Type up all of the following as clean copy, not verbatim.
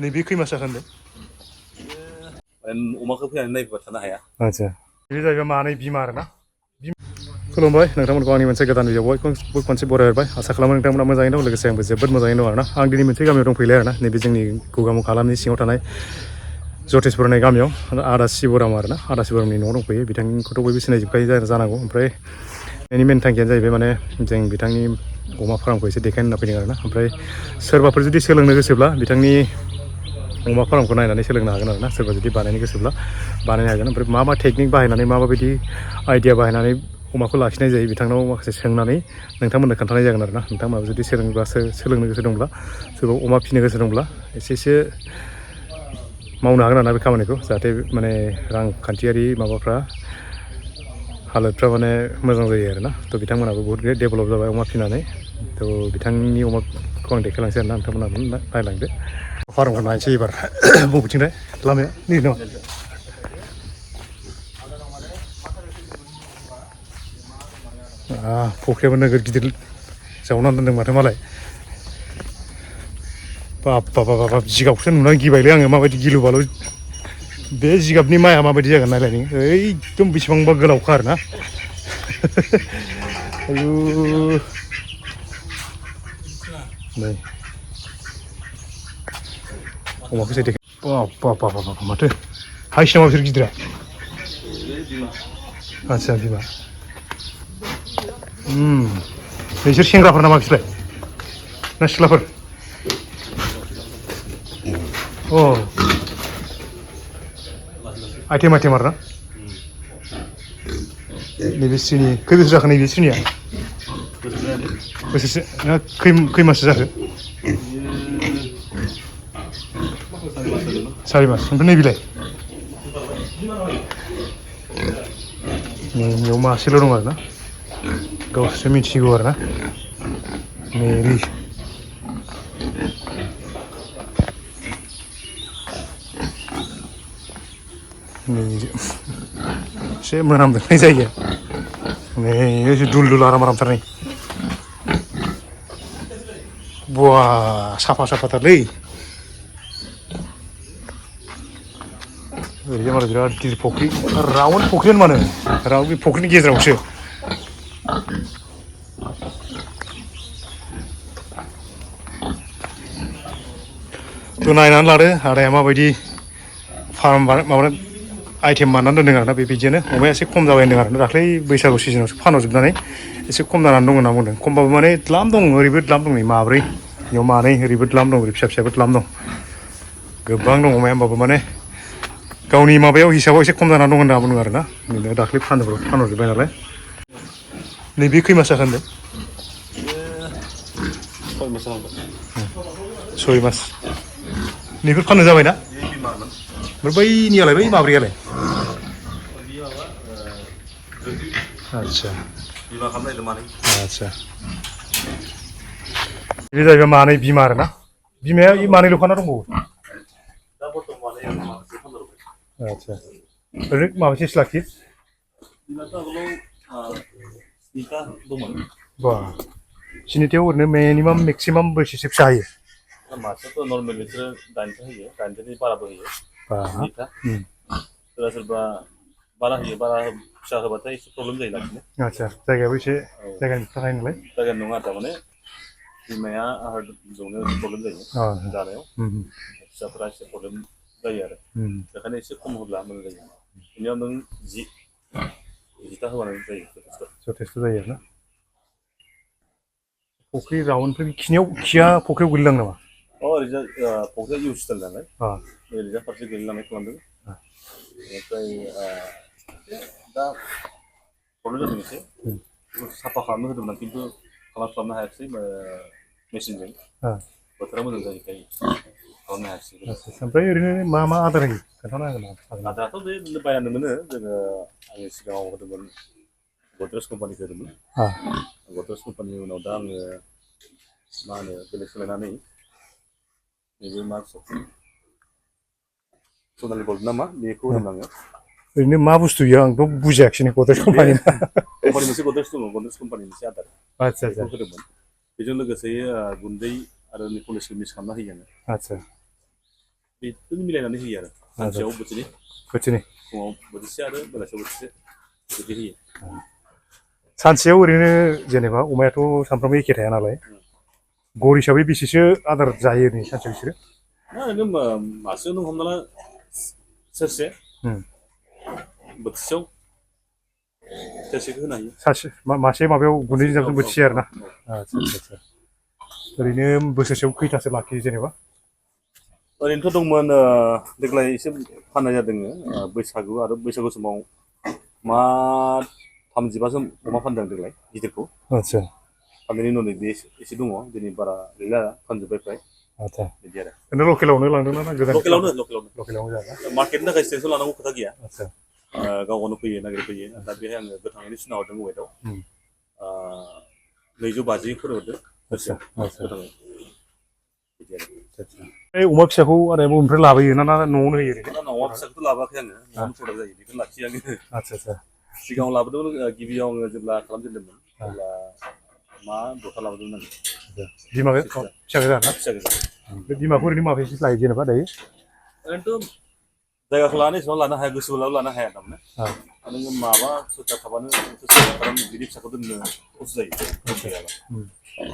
नैबे खै मास जाखो होनदों? अमाखौ फैनानै नायफैबाय थानो हाया। आदसा बे जाहैबाय मानै बिमा आरोना। खुलुमबाय नोंथांमोनखौ आंनि मोनसे गोदान भिडिअ बयखौबो खनसे बरायहरबाय। आसा खालामो नोंथांमोना मोजाङैनो दं, लोगोसे आंबो जोबोद मोजाङैनो दं आरोना। आं दिनै मोनसे गामियाव दंफैयो आरोना, नैबे जोंनि गगामुख हालामनि सिङाव थानाय जतेसपुर होननाय गामियाव आदा शिबराम आरोना। आदा शिबरामनि न'आव दंफैयो। बिथांखौथ' बयबो सिनायजोबखायो जानांगौ। ओमफ्राय बेनि मेन थांखियानो जाहैबाय माने जों बिथांनि अमा फार्मखौ एसे देखायनो होनना फैदों आरोना। ओमफ्राय सोरबाफोर जुदि सोलोंनो गोसोब्ला बिथांनि अमा फार्मखौ नायनानै सोलोंनो हागोन आरोना। सोरबा जुदि बानायनो गोसोब्ला बानायनो हागोन। ओमफ्राय मा मा टेकनिक बाहायनानै माबायदि आइडिया बाहायनानै अमाखौ लाखिनाय जायो बिथांनाव माखासे सोंनानै नोंथांमोननो खोन्थानाय जागोन आरोना। नोंथांमोनाबो जुदि सोलोंनो गोसो दंब्ला, सोरबा अमा फिसिनो गोसो दंब्ला एसेसो मावनो हागोन आरोना बे खामानिखौ, जाहाथे माने रांखान्थियारि माबाफ्रा हालोदफ्रा माने मोजां जायो आरोना। थ' बिथांमोनाबो बहुद डेभेलप जाबाय अमा फिनानै। थ' बिथांनि अमाखौ आं देखायलांसै आरोना, नोंथांमोनाबो नायलांदो। फार्मखौ नायनोसै एबार बबेथिंजाय लामाया नैबे नामा? फख्रियाबो नोगोद गिदिर जावनानै दोन्दों माथो मालाय। बाब जिगाबखौसो नुनानै गिबायलै आङो, माबायदि गिलु बालु। बे जिगाबनि माइआ माबायदि जागोन नायलाय नों, एकदम बेसेबांबा गोलावखा आरोना। आयु नै अमाखौसो देखाय। बाब माथो हाइस नामा बिसोर गिदिरा? आदसा बिमा। नोंसोर सेंग्राफोर नामा बिसोरलाय ना सिख्लाफोर? अ आइटेम आरोना। नैबे सिनि खै बोसोर जाखो नैबे सिनिया? बोसोरसे ना खै माससो जाखो? सारि मास। ओमफ्राय नैबेलाय? नैबेयाव मासेल' दं आरोना, गावसोरसो मिथिगौ आरोना। मेरि एसे मोनामदोंनाय जायगाया नै दुल दुल आरामथार नै। बवा साफाथारलै। ओरैजाय मालाय बिराद गिदिर फख्रि, राउन्ड फख्रियानो मानो, बे फख्रिनि गेजेरावसो। थ' नायनानै लादो आदाया माबायदि फार्म माबा आइटेम बानायनानै दोन्दों आरोना। बिदियानो अमाया एसे खम जाबाय होन्दों आरोना, दाख्लै बैसागु सिजोनावसो फानहरजोबनानै एसे खम जानानै दं होनना बुंदों। खमबाबो माने द्लाम दं, ओरैबो द्लाम दं नै माब्रै, बेयाव मानै, ओरैबो द्लाम दं, ओरै फिसा फिसाबो द्लाम दं। गोबां दङ अमाया, होमबाबो माने गावनि माबायाव हिसाबाव एसे खम जानानै दं होनना बुंदों आरोना। बिदिनो दाख्लै फानहरजोब्बाय नालाय। नैबे खै मास जाखो होनदों? 6 मास जाहांबाय। 6 मास। नैफोर फाननो जाबायना? ओमफ्राय बैनियालाय, बै माब्रैयालाय? आदसा बिमा खालामनो नागिरदों मानै। आदसा बे जाहैबाय मानै बिमा आरोना। बिमाया मानैल'खा ना दंबावो? दा बर्थमान माखासे फानहरबाय। आदसा ओरैनो माबेसेसो लाखियो? बिमाथ' आगोलाव 7टा दंमोन। बा 7टायाव ओरैनो मिनिमाम मेक्सिमाम बेसेसो फिसा होयो? मासेयावथ' नर्मेल बिसोरो 8टा होयो, 8टानि बाराबो होयो। बा 9टा। सोरबा बारा होयो, बारा फिसा होबाथाय एसे प्रब्लेम जायो लाखिनो। आदसा जायगायाबो एसे जायगानि खोथा थायो नालाय। जायगानि नङा थारमाने बिमाया आहार दौनायाव एसे प्रब्लेम जायो जानायाव, फिसाफोरा एसे प्रब्लेम जायो आरो। बेखायनो एसे खम होब्ला मोजां जायो। बेनियाव नों 10टा होबानो जायो, जथेस्थ' जायो आरोना। फख्रि राउन्डफोर खिया फख्रियाव गोलैलाङो नामा? ओरैजाय फख्रिया इउ स्टाइल नालाय ओरैजाय फारसे गोलैलांनाय खालामदों। बेनिफ्राय दा प्रब्लेम जादों एसे, साफा खालामनो होदोंमोन खिन्थु खालामस्लाबनो हायाखिसै मेचिनजों। बोथोरा मोजां जायैखाय खालामनो हायाखिसै। ओमफ्राय ओरैनो मा आदार होयो खोन्थानो हागोन नामा? आदाराथ' बे बायनानै मोनो जोङो। आङो सिगाङाव होदोंमोन, गद्रेज कम्पानिखौ होदोंमोन। गद्रेज कम्पानिनि उनाव दा आङो मा होनो बेलेग सोलायनानै नैबे मा सनालि गल्ड ना मा बेखौ होदों आङो। ओरैनो मा बुस्थु बियो आंथ' बुजियाखिसै गद्रेज कम्पानि मोनसे गद्रेज दङ, गद्रेज कम्पानि मोनसे आदार बेखौ होदोंमोन। बेजों लोगोसे गुन्दै आरो पलिसखौ मिक्स खालामना होयो आङो। आदसा बेखौनो मिलायनानै होयो आरो सानसेयाव बोथिनै बोथिनै फुङाव बोथिसे आरो बेलासियाव बोथिसे बिदि होयो सानसेयाव ओरैनो जेनेबा अमायाथ' सानफ्रामबो एखे थाया नालाय गर हिसाबै बेसेसो आदार जायो नै सानसेयाव बिसोरो ना ओरैनो मासेयाव नों हमना ला सेरसे बोथिसेयाव सेरसेखौ होनो हायो सासे मासे माबायाव गुन्दैजों जाबजों बोथिसे आरो ना आदसा आदसा ओरैनो बोसोरसेयाव खैथासो लाखियो जेनेबा ओरैनोथ' दंमोन देग्लाय एसे फाननाय जादों बैसागु आरो बैसागु समाव मा 35सो अमा फानदों देग्लाय गिदिरखौ आदसा फाननायनि उनाव बे एसे दङ दिनै बारा गैला फानजोब्बाय फ्राय आदसा बिदि आरो ओरैनो लकेलावनो लांदोंना ना गोजाननिफ्राय लकेलावनो जाना मार्केटनि थाखाय स्टेसन लानांगौ खोथा गैया आदसा गाव गावनो फैयो नागिरफैयो दा बेहाय आङो गोथाङैनो सुना हरदों वेटआव 250 हरदों आदसा आदसा गोथाङै बिदि आरो बे अमा फिसाखौ आरो बबेनिफ्राय लाबोयो ना न'आवनो होयो ओरैनो ना अमा फिसाखौथ' लाबोआखै आङो न'आवनो प्रडाक्ट जायो बेखौनो लाखियो आङो आदसा आदसा सिगाङाव लाबोदोंमोन गिबियाव आङो जेब्ला खालामजेनदोंमोन अब्ला मा दथा लाबोदोंमोन आङो बिमा फिसा गोजा ना फिसा गोजा बे बिमाखौ ओरैनो माबायदि लायो जेनेबा दायो ओरैनोथ' जायगाखौ लानानै एसेबां लानो हाया गोसोब्लाबो लानो हाया थारमाने नोङो माबा सोरखार थाबानो बिदि फिसाखौ दोननो खस्थ' जायो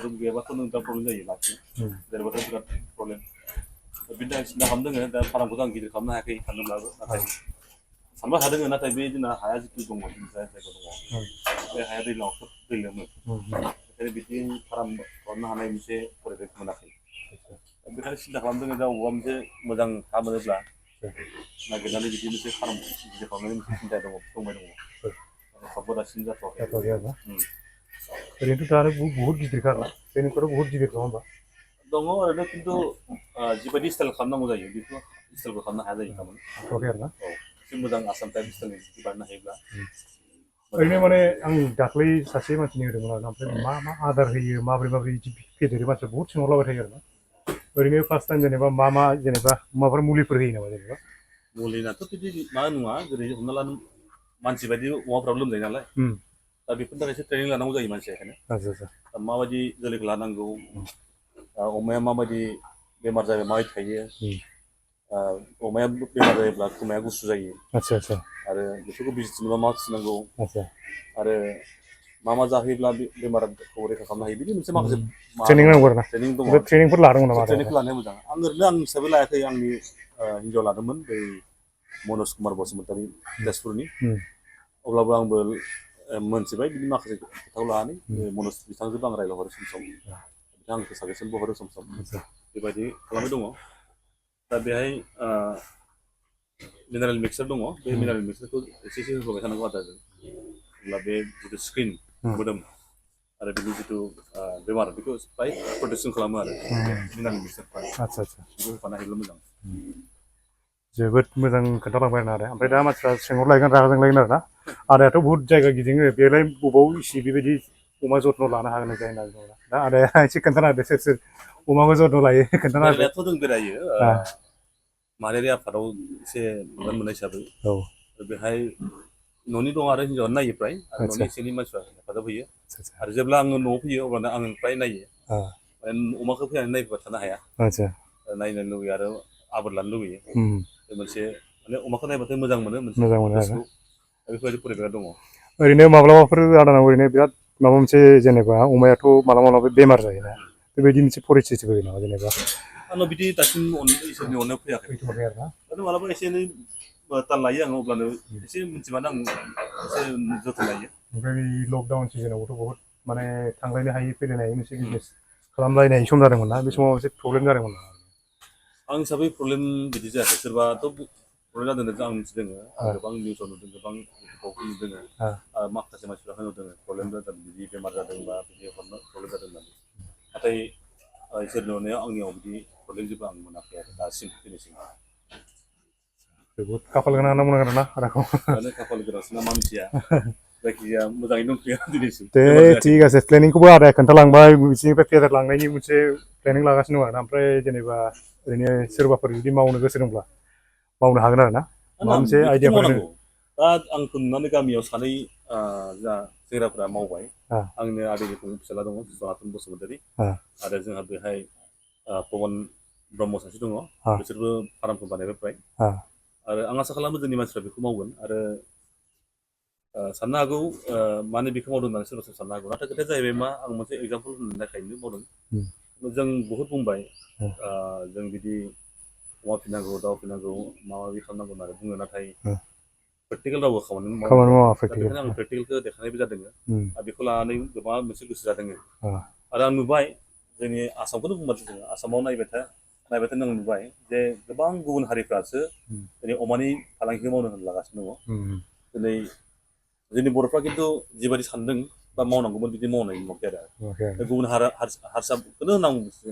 रुम गैयाबाथ' नों दा प्रब्लेम जायो लाखिनो जेनेबाथ' बिराद प्रब्लेम बिनि थाखाय सिन्था खालामदों दा फार्मखौथ' आं गिदिर खालामनो हायाखै सानदोंब्लाबो नाथाय सानबाय थादों नाथाय बे जोंना हाया जिथु दङ जायगा दङ बे हाया दैज्लाङाव दै लोमो बेखायनो बिदि फार्म खालामनो हानाय मोनसे परिबेक मोनाखै बेखायनो सिन्था खालामदों दा बबेबा मोनसे मोजां हा मोनोब्ला नागिरनानै बिदि मोनसे फार्म गिदिर खालामनायनि मोनसे सिन्था दंबाय दङ सबबो दासिम जाथ'वाखै आरोना ओरैनोथ' दा आरो बुहुत गिदिरखा आरोना ट्रेनिंफोराव बुहुत गिदिर नङा होमबा दङ ओरैनो खिन्थु जिबायदि स्टाइल खालामनांगौ जायो बेखौ स्टाइलबो खालामनो हाया जायो थारमाने हाथ'वाखै आरोना औ एसे मोजां आसाम टाइप स्टाइलनि जुदि बानायनो हायोब्ला ओरैनो माने आं दाख्लै सासे मानसिनि होदोंमोन आरोना ओमफ्राय मा आदार होयो माबोरै बिदि फेदेरो मानसिया बुहुत सोंहरलाबाय थायो आरोना ओरैनो फार्स्ट टाइम जेनेबा मा जेनेबा माबाफोर मुलिफोर होयो नामा जेनेबा मुलिनाथ' बिदि मा नङा जेरै हमना ला मानसि बायदि अमाफ्राबो लोमजायो नालाय दा बेफोरनि थाखाय एसे ट्रेनिं लानांगौ जायो मानसिया बेखायनो आदसा दा माबायदि जोलैखौ लानांगौ अमाया माबायदि बेमार जायोबा माबायदि थायो अमाया बेमार जायोब्ला खोमाया गुसु जायो आदसा आदसा आरो बेफोरखौ बिजि थुनोबा मा थुनांगौ आदसा आरो मा जाहोयोब्ला बेमारखौ रैखा खालामनो हायो बिदि मोनसे माखासे ट्रेनिं नांगौ आरोना ट्रेनिं दङ बे ट्रेनिंफोर लादोंमोन नामा ट्रेनिंखौ लानाया मोजां आं ओरैनो आं हिसाबै लायाखै आंनि हिन्जाव लादोंमोन बै मनज कुमार बसुमतारी तेजपुरनि अब्लाबो आंबो मोनथिबाय बिदि माखासे खोथाखौ लानानै मनज बिथांजोंबो आं रायज्लायहरो सम सम बिथाङा आंखौ साजेसनबो हरो सम सम बेबायदि खालामबाय दङ दा बेहाय मिनारेल मिक्सार दङ बे मिनारेल मिक्सारखौ एसे होबाय थानांगौ आदारजों अब्ला बे जिथु स्क्रिन मोदोम आरो बिनि जिथु बेमार बेखौ फ्राय प्रटेकसन खालामो आरो मिनारेल मिक्सारफ्रा आदसा आदसा बेखौ होफानो हायोब्ला मोजां जोबोद मोजां खोन्थालांबाय आरो ओमफ्राय दा मानसिफ्रा सोंहरलायगोन रागा जोंलायगोन आरोना आदायाथ' बुहुत जायगा गिदिङो बेलाय बबाव इसे बेबायदि अमा जथ्न' लानो हागोन जायो होनना बुङोब्ला दा आदाया एसे खोन्थाना होदो सोर अमाखौ जथ्न' लायो खोन्थाना होदो बेरायनायाथ' जों बेरायो माहारियारि आफादाव एसे बिबान मोननाय हिसाबै बेहाय न'नि दं आरो हिन्जावानो नायो फ्राय आरो न'नि एसे एनै मानसिफ्रा हेफाजाब होयो आरो जेब्ला आङो न'आव फैयो अब्लानो आङो फ्राय नायो अमाखौ फैनानै नायफैबाय थानो हाया नायनो लुगैयो आरो आबोर लानो लुगैयो बे मोनसे माने अमाखौ नायबाथाय मोजां मोनो मोनसे गोसोखौ बेफोरबायदि परिबेका दङ ओरैनो माब्लाबाफोर आदानाव ओरैनो बिराद माबा मोनसे जेनेबा अमायाथ' मालाबा बेमार जायोना बेबायदि मोनसे परिस्थिति फैयो नामा जेनेबा आंनाव बिदि दासिम इसोरनि अननायाव फैयाखै आरो मालाबा एसे एनै ताल लायो आङो अब्लानो एसे मिथिबानो आं एसे जोथोन लायो ओमफ्राय लकडाउन सिजोनावबोथ' बहुत माने थांलायनो हायि फैलायनो हायि मोनसे बिजनेस खालामलायनाय सम जादोंमोन ना बे समाव एसे प्रब्लेम जादोंमोन आं हिसाबै प्रब्लेम बिदि जायाखै सोरबाथ' प्रब्लेम जादों आं मिथिदों आं गोबां निउसाव नुदों गोबां इउटुबावबो नुदों माखासे मानसिफ्रा होनहरदों प्रब्लेम जादों बिदि बेमार जादों बा बिदि हरनो प्रब्लेम जादों होननानै नाथाय इसोरनि अननायाव आंनियाव बिदि प्रब्लेम जेबो आं मोनाखै आरो दासिम दिनैसिम जोबोद खाफाल गोनां होनना बुंनांगोन आरोना आदाखौ माने खाफाल गोनांसो ना मा मिथिया जायखिजाया मोजाङै दंथ'यो दिनैसिम दे थिग आहे प्लेनिंखौबो आदाया खोन्थालांबाय बिसिनिफ्राय फेदेरलांनायनि मोनसे प्लेनिं लागासिनो दं आरोना ओमफ्राय जेनेबा ओरैनो सोरबाफोर जुदि मावनो गोसो दंब्ला मावनो हागोन आरोना माबा मोनसे आइडियाफोर मावनांगौ दा आंखौ नुनानै गामियाव सानै जा सेंग्राफोरा मावबाय आंनो आदैनि फिसाला दङ जनाथन बसुमतारी आरो जोंहा बेहाय पबन ब्रह्म सासे दङ बिसोरबो फार्मखौ बानायबाय फ्राय आरो आं आसा खालामो जोंनि मानसिफ्रा बेखौ मावगोन आरो साननो हागौ माने बेखौ मावदों होननानै सोरबा सोरबा साननो हागौ नाथाय खोथाया जाहैबाय मा आं मोनसे एग्जाम्पल होनो थाखायनो मावदों जों बहुद बुंबाय जों बिदि अमा फिनांगौ दाउ फिनांगौ माबा माबि खालामनांगौ होननानै बुङो नाथाय प्रेक्टिकेल रावबो खामानि मावा बेखायनो आं प्रेक्टिकेलखौ देखायनायबो जादों आरो बेखौ लानानै गोबां मोनसे गोसो जादों आरो आं नुबाय जोंनि आसामखौनो बुंबाय जोङो आसामाव नायबाथाय आं नुबाय जे गोबां गुबुन हारिफ्रासो दिनै अमानि फालांगिखौ मावनो लागासिनो दङ दिनै जोंनि बर'फ्रा खिन्थु जिबायदि सानदों बा मावनांगौमोन बिदि मावनाय नुवाखै आरो गुबुन हारसाखौनो होनना बुंनोसै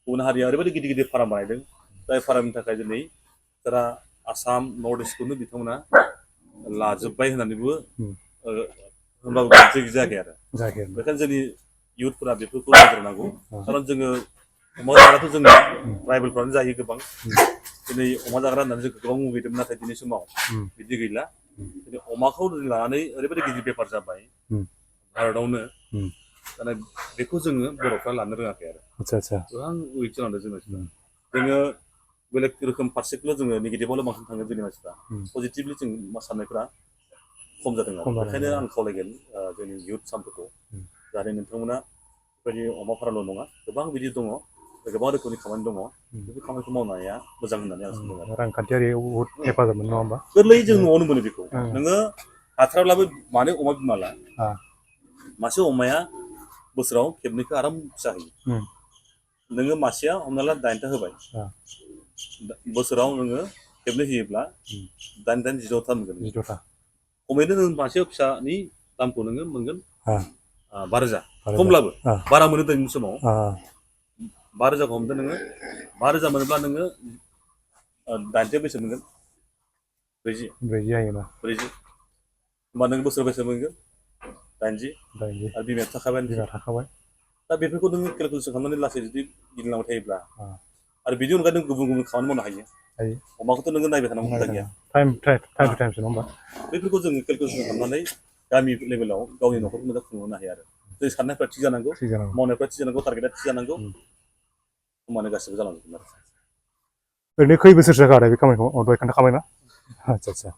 गुबुन हारिया ओरैबायदि गिदिर गिदिर फार्म बानायदों जाय फार्मनि थाखाय दिनै सारा आसाम नर्थ इस्टखौनो बिथांमोना लाजोब्बाय होननानैबो होनबाबो गोरोन्थि जायाखै आरो बेखायनो जोंनि इयुथफोरा बेफोरखौ नोजोर होनांगौ खारन जोङो अमा जाग्राथ' जोंना ट्राइबेलफ्रानो जायो गोबां दिनै अमा जाग्रा होननानै जों गोबां मुगैदोंमोन नाथाय दिनै समाव बिदि गैला दिनै अमाखौ लानानै ओरैबायदि गिदिर बेफार जाबाय भारतआवनो माने बेखौ जोङो बर'फ्रा लानो रोङाखै आरो गोबां उइक जालांदों जों मानसिफ्रा जोङो बेलेग रोखोम फारसेखौल' जोङो नेगेटिभावल' बांसिन थाङो जोंनि मानसिफ्रा पजिटिभलि जों साननायफ्रा खम जादों आरो बेखायनो आं खावलायगोन जोंनि इयुथ सामफोरखौ जाहाथे नोंथांमोना बेबायदि अमा फार्मल' नङा गोबां बिदि दङ गोबां रोखोमनि खामानि दङ बेफोर खामानिखौ मावनाया मोजां होननानै आं सानदों आरो रांखान्थियारियाव बहुद हेफाजाब मोनो नङा होमबा गोरलैयै जों न'आवनो मोनो बेखौ नोङो हाथाराब्लाबो माने अमा बिमा ला मासे अमाया बोसोराव खेबनैखौ आराम फिसा होयो नोङो मासेया हमना ला 8टा होबाय बोसोराव नोङो खेबनै होयोब्ला 8 10 मोनगोन खमैनो नों मासे फिसानि दामखौ नोङो मोनगोन 5,000 खमब्लाबो बारा मोनो दिनैनि समाव 5,000 हमदो नोङो 5,000 मोनोब्ला नोङो 8 बेसे मोनगोन 40 होमबा नों बोसोर बेसे मोनगोन 80 आरो बिमाया थाखाबाय दा बेफोरखौ नोङो केलकुलेसन खालामनानै लासै जुदि गिदिंलांबाय थायोब्ला आरो बिनि अनगायै नों गुबुन गुबुन खामानि मावनो हायो अमाखौथ' नोङो नायबाय थानांगौ खोथा गैया बेफोरखौ जोङो केलकुलेसन खालामनानै गामि लेभेलाव गावनि न'खरखौ मोजां खुंलांनो हायो आरो जों साननायफ्रा थिग जानांगौ मावनायफ्रा थिग जानांगौ टारगेटआ थिग जानांगौ होमबानो गासिबो जालांजोबगोन आरो ओरैनो खै बोसोरसो जाखो आरो बे खामानिखौ दहाय खोन्थाखाबाय ना आदसा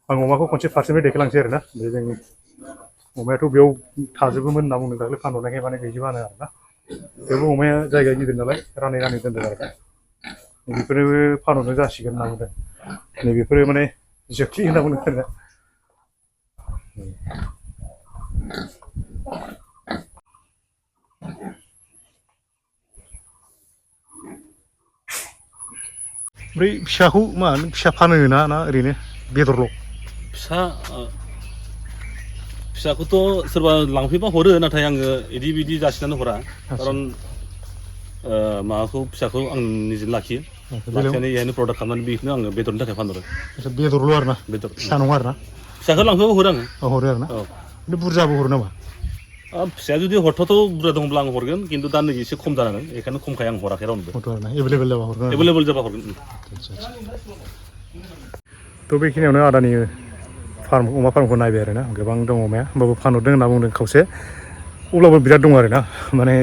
आं अमाखौ खनसे फारसेनिफ्राय देखायलांसै आरोना बे जोंनि अमायाथ' बेयाव थाजोबोमोन होनना बुंदों दाख्लै फानहरनायखाय माने गैजोबानो आरोना थेवबो अमाया जायगा गिदिर नालाय रानै दोनदों आरो बेफोरबो फानहरनो जासिगोन होनना बुंदों नैबेफोरो माने जोख्लि होनना बुंदों आरोना ओमफ्राय फिसाखौ मा फिसा फानो ना ओरैनो बेदरल' फिसाखौथ' सोरबा लांफैबा हरो नाथाय आङो बिदि जासिनानै हरा खारन माबाखौ फिसाखौ आं निजेनो लाखियो लाखिनानै बेहायनो प्रडाक्ट खालामनानै बेखौनो आङो बेदरनि थाखाय फानहरो बेदरल' आरोना बेदर फिसा नङा आरोना फिसाखौ लांफैबा हरो आङो हरो आरोना बुरजाबो हरो नामा फिसाया जुदि हरथावथाव बुरजा दंब्ला आं हरगोन खिन्थु दा नै एसे खम जानांगोन बेखायनो खमखाय आं हराखै रावनोबो एभेलेबेल जाबा हरगोन थ' बेखिनियावनो आदानि अमा फार्मखौ नायबाय आरोना गोबां दङ अमाया होमबाबो फानहरदों होनना बुंदों खावसे अब्लाबो बिराद दं आरोना माने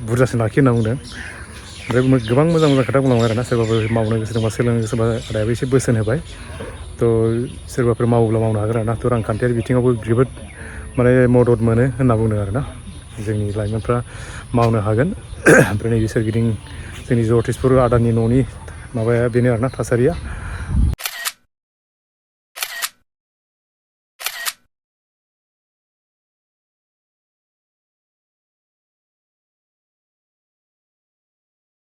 बुरजासिन लाखियो होनना बुंदों ओमफ्राय गोबां मोजां खोथा बुंलांबाय आरोना सोरबाफोर मावनो गोसो दंबा सोलोंनो गोसोबा आदायाबो एसे बोसोन होबाय थ' सोरबाफोर मावोब्ला मावनो हागोन आरोना थ' रांखान्थियारि बिथिङावबो जोबोद माने मदद मोनो होनना बुंदों आरोना जोंनि लाइमोनफ्रा मावनो हागोन ओमफ्राय नैबे सोरगिदिं जोंनि जरतेजपुर आदानि न'नि माबाया बेनो आरोना थासारिया